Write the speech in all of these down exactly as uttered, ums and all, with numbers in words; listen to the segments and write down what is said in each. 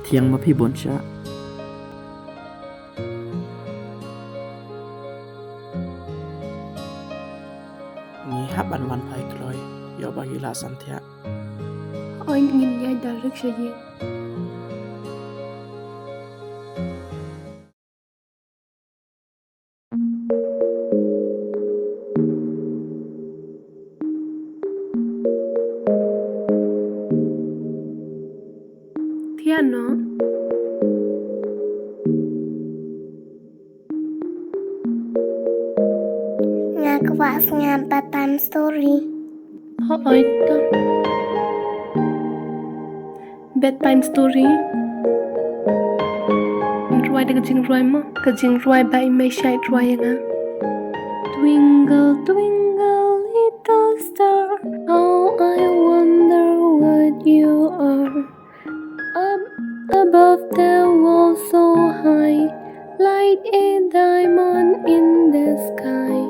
Thiang ma phi bun sha. Ngi hap ban wan phai kloi ïoh ba ki la san thiah. Oi ngin ïai direct sha ïing. Thiah noh. Nga kwah sngap bedtime story. Hooid to. Bedtime story. Rwai da ka jingrwai mo, ka jingrwai ba i mei shait rwai ïa nga. Twinkle, twinkle, little star, how I wonder what you are. Up above the world so high, like a diamond in the sky.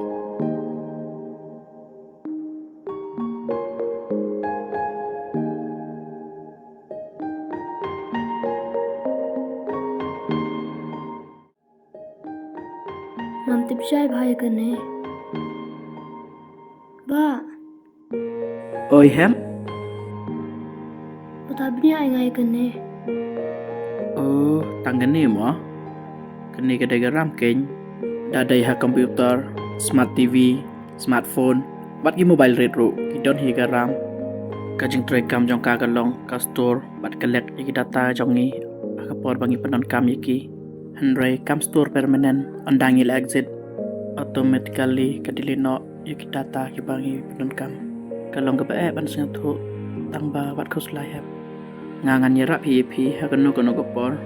Ngam tip shai bha ïa kane. Bah. Oi hem. Bata bniah ïa nga ïa kane. Oh, tang kane mo? Kane ka dei ka ram keiñ. Da dei ha computer, smart T V, smartphone, bad ki mobile rit ruh ki don hi ka ram. Ka jingtrei kam jong ka ka long ka store bad collect ïa ki data jong ngi ha ka por ba ngi pyndonkam ïa ki. Hynrei kam store permanent, ynda ngi la exit, automatically ka delete noh ïa ki data kiba ngi pyndonkam. Ka long kaba eh ban sngewthuh, tang ba wat khuslai hep. Nga ngan ïarap hi ïa phi ha kano kano ka por.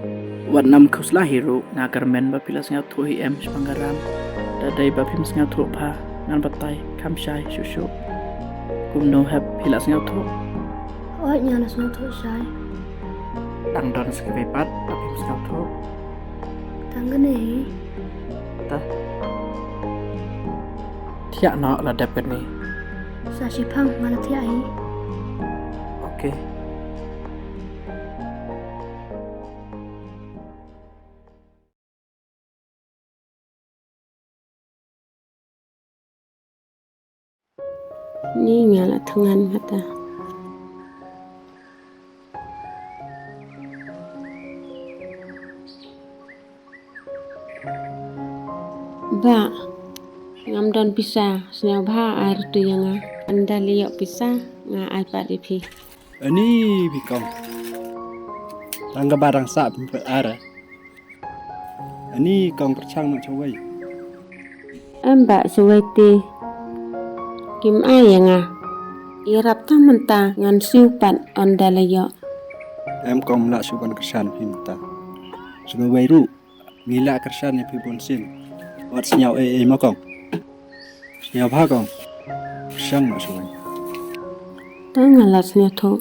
Wat nym khuslai hi ruh, nga kyrmen ba phi la sngewthuh hi em shaphang ka ram. Da dei ba phim sngewthuh bha, ngan batai kham shai shuh shuh. Kumno hep, phi la sngewthuh? Hooid, nga la sngewthuh shai. Tang don sa kawei pat ba phim sngewthuh? Tang kane hi. Ta. Thiah noh la dep kane. Sa shiphang, nga la thiah hi. Okay. Ni nga la thngan mata. Bah, ngam don pisa, sngewbha ai ruh ïa nga. Ynda lei ïoh pisa, nga ai pat ïa phi. Ani phi kong. Tang kaba dang sah phi pat ai. Ani kong pyrshang noh shawei. Em bah shawei te. Kim ai ïa nga. Ïarap tang mynta ngan siew pat ynda lei ïoh. Em kong, ym lah shuh ban kyrshan phi mynta. Shawei ruh. Ngi lah kyrshan ïa phi bun sien. Wat sngewbha ei ei mo kong. Sngewbha kong. Pyrshang noh shawei. Tang nga la sngewthuh.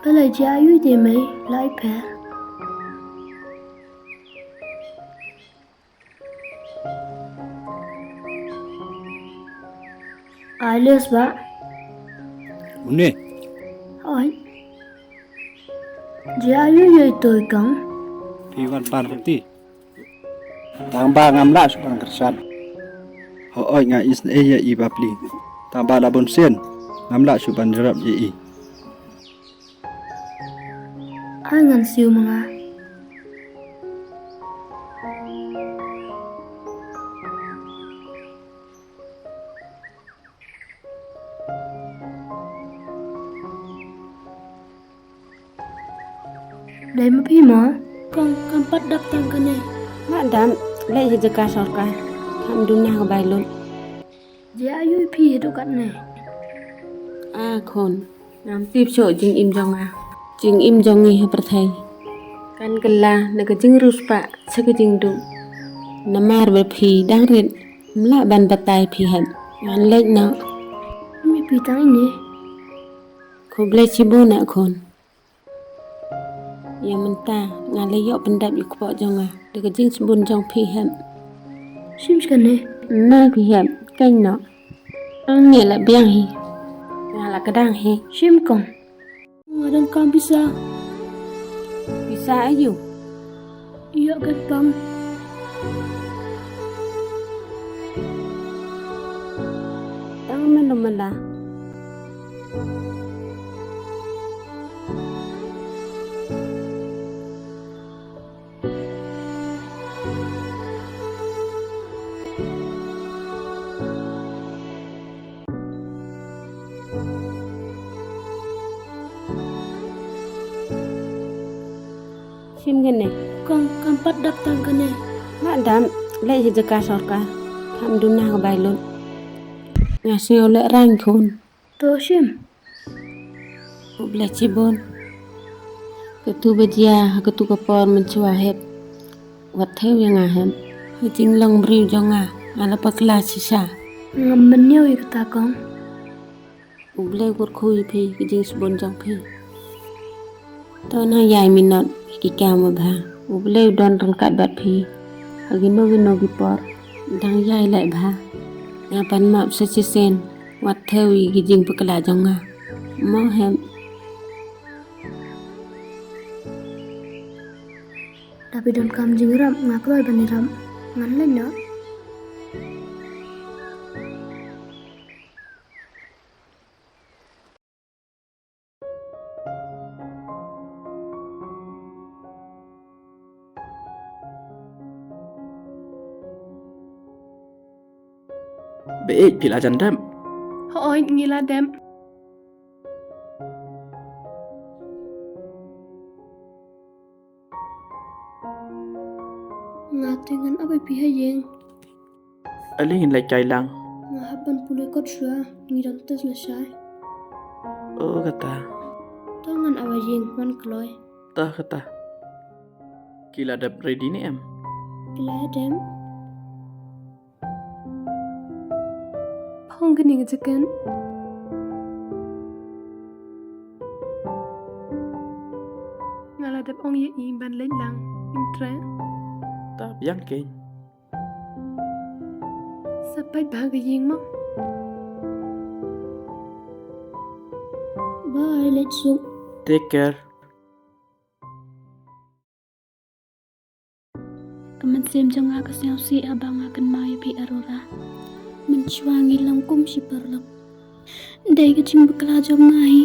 Balei jia aiu te mei, la ai pher. Ai les bah. Une. Oi. Jia aiu ïa ito i kong. Phi wan pan ruti. Tang ba ngam lah shuh ban kyrshan. Hooid, nga isynei ïa i bapli. Tang ba la bun sien ngam lah shuh ban ïarap ïa i. Ai ngan siew ma nga. Dei ma phi mo? Kong, kam pat dap tang kane. Nga dap leh hi jaka sorkar. Kam duna ka bai lut. Jia aiu phi haduh katne? A khun, ngam tip shuh jingim jong nga. Jingim jong ngi ha pyrthei kan kylla na ka jingriewspah sha ka jingduk. Namar ba phi dang rit, ym lah ban batai phi hep. Ngan leit noh. Ym phi tang ine. Khublei shibun a khun. Ïa mynta nga la ïoh pyndep ïa u kpoh jong nga da ka jingsbun jong phi hep. Shim shane. Nai phi hep, keiñ noh. Ang ne la biang hi. Nga la kdang hi. Shim kong. Nga donkam pisa. Pisa aiu? Ïoh ka pam. Tang melo mela. Shim kane. Kong, kam pat dap tang kane. Nga dap, leh hi jaka sorkar. Kam duna ka bai lut. Nga sngew leh rang khun. To shim. U Blei shibun. Katu ba jia ha katu ka por mynshuwa hep. Wat thew ïa nga hep. Ha jinglong briew jong nga, nga la bakla shisha. Ngam mynñiew ïa kata kong. U Blei u kyrkhu ïa phi, ka jingsbun jong phi. To nang ïai minot ki kam ba bha. U Blei u don ryngkat bad phi. Ha kino kino ki por. Dang ïai leh bha. Nga pan map sa shisien. Wat thew ïa ki jingbakla jong nga. Mo hep. Da phi donkam jingïarap, nga kloi ban ïarap. Ngan leit noh. Ba ïeit, phi la jan dep? Hooid, ngi la dep. Nga te ngan ap ïa phi ha ïing. Ale ngin leit kai lang. Nga hap ban pule kot shuwa, ngi don test lashai. O kata. To ngan ap ha ïing, wan kloi. To kata. Ki la dep ready ne em? Ki la dep. Phong kane ka jacket. Nga la dep ong ïa i ban leit lang. Im treh. Ta biang keiñ. Sa peit bha ka ïing mo. Bye, leit suk. Take care. Ka mynsiem jong nga ka sngewsih haba nga kynmaw ïa phi Aurora. Mynshuwa ngi long kum shi paralok. Dei ka jingbakla jong nga hi.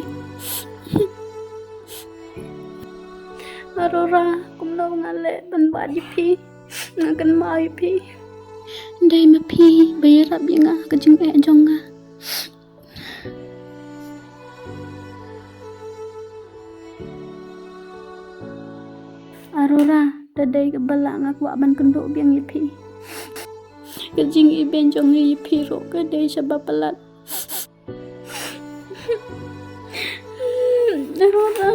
Aurora, kumno nga leh ban bat ïa phi. Nga kynmaw ïa phi. Dei ma phi ba ïarap ïa nga ha ka jingeh jong nga. Aurora, da dei kaba lah nga kwah ban kynduh biang ïa phi. Ka jingïabeiñ jong ngi ïa phi ruh ka dei shaba palat. Aurora.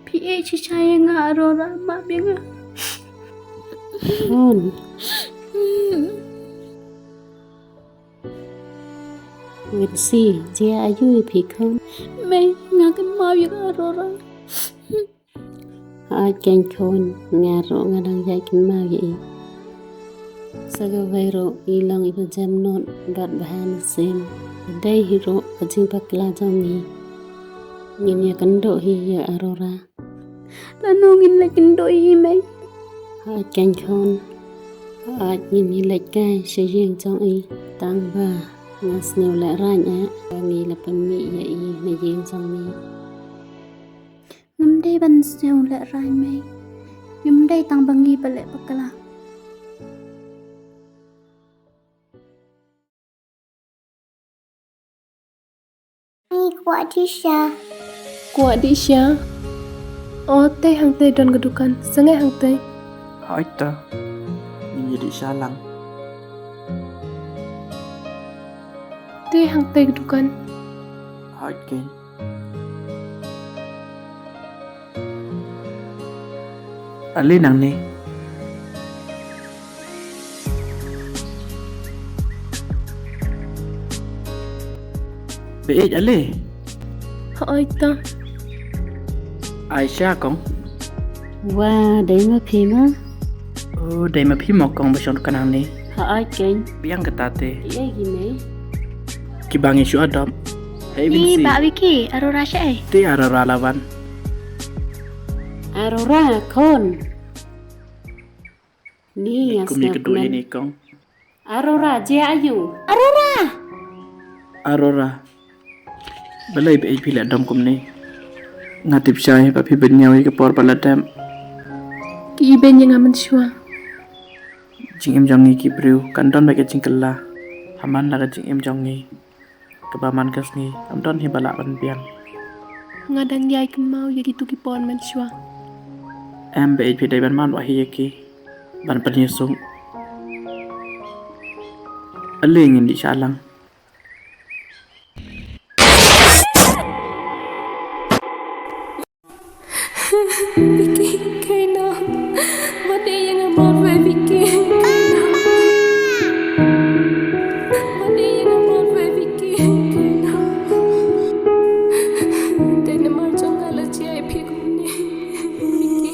Phi ïeit shisha ïa nga Aurora, map ïa nga. Khun. Witsi, jia aiu ïa phi khun? Mei, nga kynmaw ïa ka Aurora. Hooid keiñ khun, nga ruh nga dang ïai kynmaw ïa i. Sa kawei ruh i long iba jem nud bad bha mynsiem. Dei hi ruh ka jingbakla jong ngi. Ngin ïakynduh hi ïa Aurora. Lano ngin leit kynduh ïa i mei? Hooid keiñ khun. Hooid ngin ïaleit kai sha ïing jong i. Tang ba nga sngew lehraiñ eh ba ngi la pynmih ïa i na ïing jong ngi. Ngam dei ban sngew lehraiñ mei. Ngam dei tang ba ngi ba leh bakla. Ngi kwah dih sha. Kwah dih sha? O, te hangtei don ka dukan. Sangeh hangtei. Hooid to. Ngin ïa dih sha lang. Te hangtei ka dukan. Hooid keiñ. Ale nangne. Ba ïeit ale. Hooid to. Aisha kong. Wa, dei ma phi ma? Oh, dei ma phi mo kong ba shong dukan hangne? Hooid keiñ. Biang kata te. Ei ki ne? Kiba ngi shu adopt. Hei Vinci. Ba Vicky, Aurora shaei? Te Aurora la wan. Aurora khun. Ni nga kumne sngap ka duh ïa ni kong. Aurora, jia aiu? Aurora! Aurora. Balei ba ïeit phi leh dom kumne? Nga tip shai ba phi bynñiaw ïa ka por ba la dep. Ki ibeiñ ïa nga mynshuwa. Jingim jong ngi ki briew kan don beit ka jingkylla. Ha man la ka jingim jong ngi. Kaba man ka sngi, ym don hi ba lah ban biang. Nga dang ïai kynmaw ïa kito ki por mynshuwa. Em ba ïeit phi dei ban man wah hi ïa ki. Ban pynïasuk. Ale ngin dih shalang. Vicky, kaei noh. Wat ïeh ïa nga mor wei Vicky. Kaei noh. Wat ïeh ïa nga mor wei Vicky. Kaei noh. Dei namar jong nga la jia ïa phi kumne. Vicky.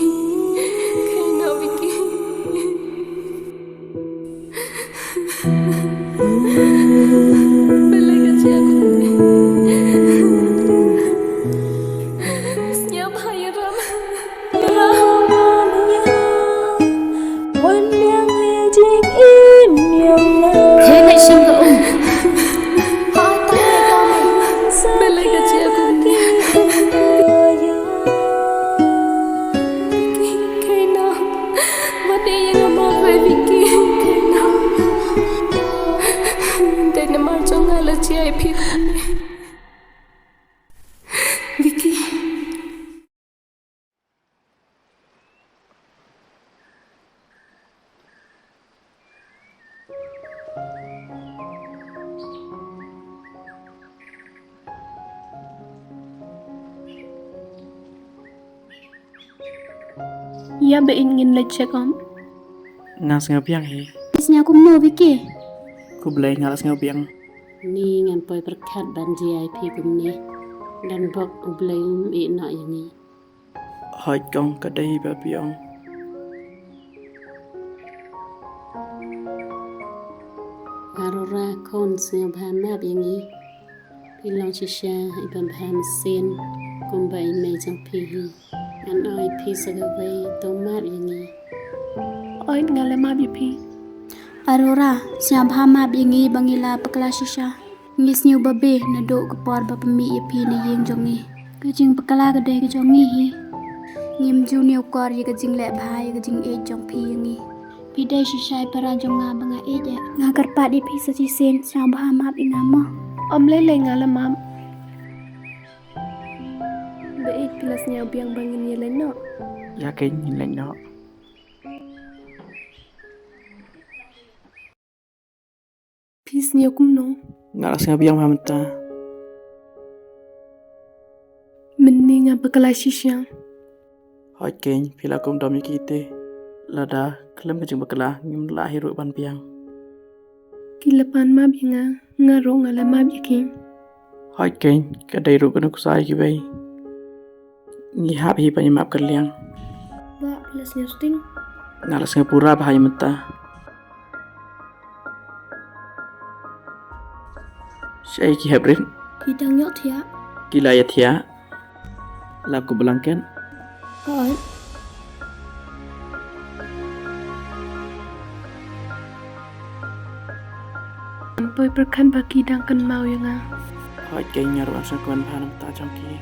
Kaei noh Vicky. Balei ka jia kumne? Sngewbha ïaram. Ïaram. Wan biang ïa jingim ïa nga. Hei, mei shim ka um. Balei ka jia kumne? Vicky, kaei noh. Wat ïeh ïa nga mor wei Vicky. Kaei noh. Dei namar jong nga la jia ïa phi kumne. Vicky. Ïa ba ïeit ngin leit check up. Nga sngew biang hi. Phi sngew kumno Vicky? Khublei nga la sngew biang. Ni ngan poi pyrkhat ban jia ïa phi kumne. Don bok U Blei um ïeh noh ïa ngi. Hooid kong, ka dei ba biang. Aurora khun, sngewbha map ïa ngi. Phi long shisha iba bha mynsiem kumba i mei jong phi hi. Ngan ai phi sa kawei, to map ïa ngi. Hooid, nga la map ïa phi. Aurora, sngewbha map ïa ngi ba ngi la bakla shisha. Ngi sngew babe naduh ka por ba pynmih ïa phi na ïing jong ngi. Ka jingpakla ka dei ka jong ngi hi. Ngim ju ñiewkor ïa ka jingleh bha ïa ka jingïeit jong phi ïa ngi. Phi dei shisha i para jong nga ba nga ïeit eh. Nga kyrpad ïa phi sa shisien, sngewbha map ïa nga mo. Ym lei lei, nga la map. Ba ïeit, phi la sngew biang ba ngin ïaleit noh? Ïa keiñ, ngin leit noh. Phi sngew kumno? Nga la sngew biang bha mynta. Mynne nga bakla shisha. Hooid keiñ, phi la kum dom ïa ki te. Lada khlem ka jingbakla ngim lah hi ruh ban biang. Ki la pan map ïa nga, nga ruh nga la map ïa ki. Hooid keiñ, ka dei ruh ka nuksa ïa kiwei. Ngi hap hi ban ïa map kylliang. Bah, phi la sngew sting? Nga la sngew pura bha ïa mynta. Shaei ki hep rit? Ki dang ïoh thiah. Ki la ïa thiah. Lap ka blanket. Hooid. Ngan poi pyrkhat ba ki dang kynmaw ïa nga. Hooid, keiñ nga ruh nga sngewkmen bha na bynta jong ki.